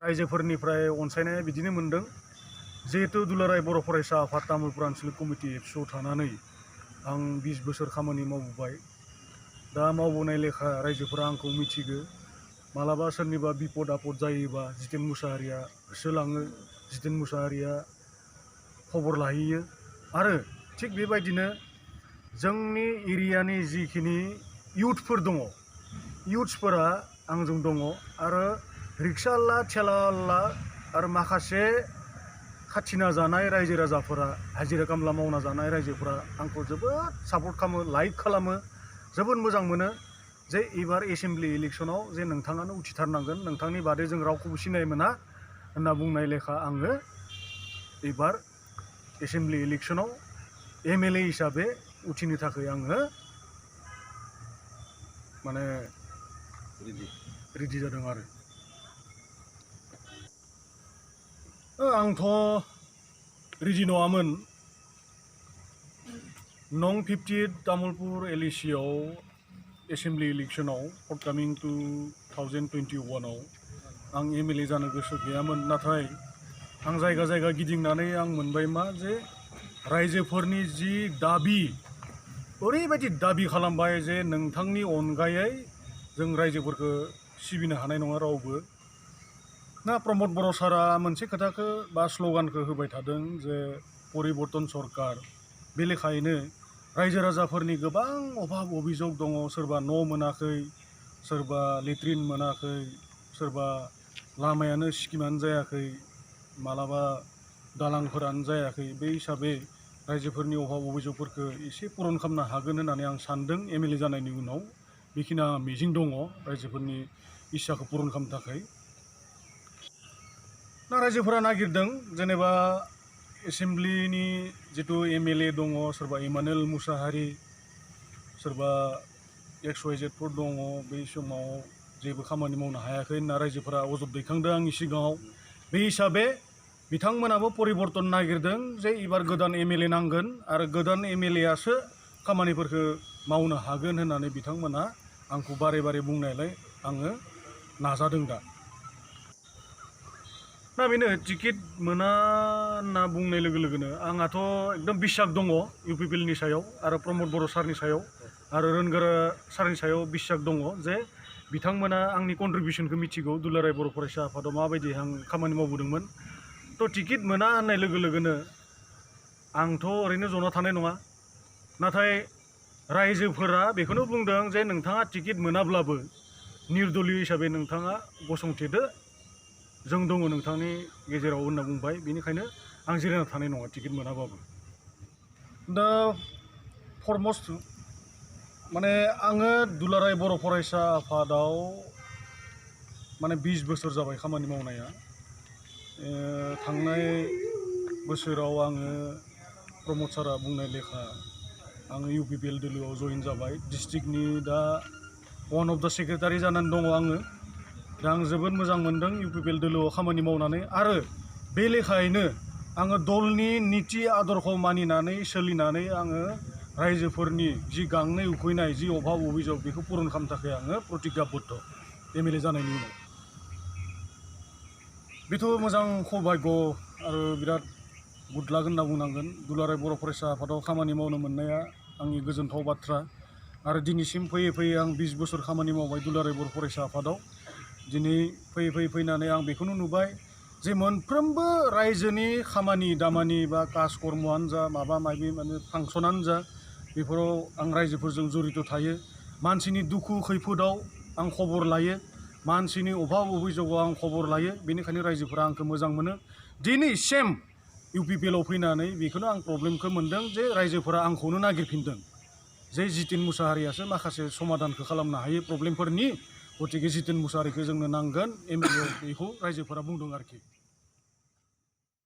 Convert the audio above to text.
रायजोफोरनिफ्राय अनसायनाय बिदिनो मोनदों जिहेतु दुलाराय बर' फरायसा आफाद तामुलपुर आनसलिक कमिटि एबसुआव थानानै आं 20 बोसोर खामानि मावबोबाय। दा मावबोनाय लेखा रायजोफोरा आंखौ मिथिगो। मालाबा सोरनिबा बिपद आपद जायोबा जितेन मुसाहारिया होसोलाङो, जितेन मुसाहारिया खबर लाहैयो। आरो थिग बेबायदिनो जोंनि एरियानि जिखिनि इयुथफोर दङ, इयुथ्सफोरा आंजों दङ आरो रिक्सावाला, थेलावाला आरो माखासे खाथिना जानाय रायजो राजाफोरा, हाजिरा खामला मावना जानाय रायजोफोरा आंखौ जोबोद सापर्ट खालामो, लाइक खालामो, जोबोद मोजां मोनो जे एबार एसेम्ब्लि इलेक्सनाव जे नोंथाङानो उथिथारनांगोन, नोंथांनि बादै जों रावखौबो सिनाय मोना होनना बुंनाय लेखा आङो एबार एसेम्ब्लि इलेक्सनाव एमएलए हिसाबै उथिनो थाखाय आङो माने रेडि जादों आरो। आंथ' रेडि नङामोन। नं 58 तामुलपुर एलएसिआव एसेम्ब्लि इलेक्सनाव फरकामिं 2021आव आं एमएलए जानो गोसो गैयामोन। नाथाय आं जायगा जायगा गिदिंनानै आं मोनबाय मा जे रायजोफोरनि जि दाबि, ओरैबायदि दाबि खालामबाय जे नोंथांनि अनगायै जों रायजोफोरखौ सिबिनो हानाय नङा रावबो। ना प्रमद बर' सारा मोनसे खोथाखौ बा स्ल'गानखौ होबाय थादों जे परिबर्तन सरकार। बे लेखायैनो रायजो राजाफोरनि गोबां अभाब अभियोग दङ। सोरबा न' मोनाखै, सोरबा लेट्रिन मोनाखै, सोरबा लामायानो स्किमानो जायाखै, मालाबा दालांफोरानो जायाखै। बे हिसाबै रायजोफोरनि अभाब अभियोगफोरखौ एसे पुरन खालामनो हागोन होननानै आं सानदों एमएलए जानायनि उनाव। बेखिनि मिजिं दङ रायजोफोरनि इस्साखौ पुरन खालामनो थाखाय। ना रायजोफोरा नागिरदों जेनेबा एसेम्ब्लिनि जितु एमएलए दङ, सोरबा इमानुएल मुसाहारि, सोरबा XYZफोर दङ, बै समाव जेबो खामानि मावनो हायाखै होनना रायजोफोरा अजद दैखांदों आंनि सिगाङाव। बे हिसाबै बिथांमोनाबो परिबर्तन नागिरदों जे एबार गोदान एमएलए नांगोन आरो गोदान एमएलएआसो खामानिफोरखौ मावनो हागोन होननानै बिथांमोना आंखौ बारे बारे बुंनायलाय आङो नाजादों दा। ना बेनो टिकेट मोना होनना बुंनाय लोगो लोगोनो आंहाथ' एकदम बिसास दङ इउपिपिएलनि सायाव आरो प्रमद बर' सारनि सायाव आरो रोनगोरा सारनि सायाव बिसास दङ जे बिथांमोना आंनि कन्ट्रिबिउसनखौ मिथिगौ दुलाराय बर' फरायसा आफादाव माबायदि आं खामानि मावबोदोंमोन। थ' टिकेट मोना होननाय लोगो लोगोनो आंथ' ओरैनो जना थानाय नङा। नाथाय रायजोफोरा बेखौनो बुंदों जे नोंथाङा टिकेट मोनाब्लाबो निर्दलीय हिसाबै नोंथाङा गसंथेदो, जों दङ नोंथांनि गेजेराव होनना बुंबाय। बेनिखायनो आं जिरायना थानाय नङा टिकेट मोनाबाबो। दा फरमस्ट माने आङो दुलाराय बर' फरायसा आफादाव माने 20 बोसोर जाबाय खामानि मावनाया। थांनाय बोसोराव आङो प्रमद सारा बुंनाय लेखा आङो इउपिपिएल दोलोआव जइन जाबाय। डिस्ट्रिक्टनि दा वान अफ द सेक्रेटारि जानानै दङ आङो। दा आं जोबोद मोजां मोनदों इउपिपिएल दोलोआव खामानि मावनानै। आरो बे लेखायैनो आङो दलनि निति आदरखौ मानिनानै सोलिनानै आङो रायजोफोरनि जि गांनाय उखैनाय, जि अभाब अभियोग बेखौ पुरन खालामनो थाखाय आङो प्रतिज्ञाबद्ध एमएलए जानायनि उनाव। बेथ' मोजां सौभाग्य आरो बिराद गुड लाक होनना बुंनांगोन। दुलाराय बर' फरायसा आफादाव खामानि मावनो मोननाया आंनि गोजोनथाव बाथ्रा। आरो दिनैसिम फैयै फैयै आं 20 बोसोर खामानि मावबाय दुलाराय बर' फरायसा आफादाव। दिनै फैयै फैनानै आं बेखौनो नुबाय जे मोनफ्रोमबो रायजोनि खामानि दामानि बा कास कर्मआनो जा, माबा माबि माने फांसनानो जा, बेफोराव आं रायजोफोरजों जड़ित थायो। मानसिनि दुखु खैफोदाव आं खबर लायो, मानसिनि अभाब अभियोगाव आं खबर लायो। बेनिखायनो रायजोफोरा आंखौ मोजां मोनो। दिनै सेम इउपिपिएलआव फैनानै बेखौनो आं प्रब्लेमखौ मोनदों जे रायजोफोरा आंखौनो नागिरफिनदों जे जितेन मुसाहारियासो माखासे समाधानखौ खालामनो हायो प्रब्लेमफोरनि। गतिके जितेन मुसाहारिखौ जोंनो नांगोन एमएलए बेखौ रायजोफोरा बुंदों आरोखि।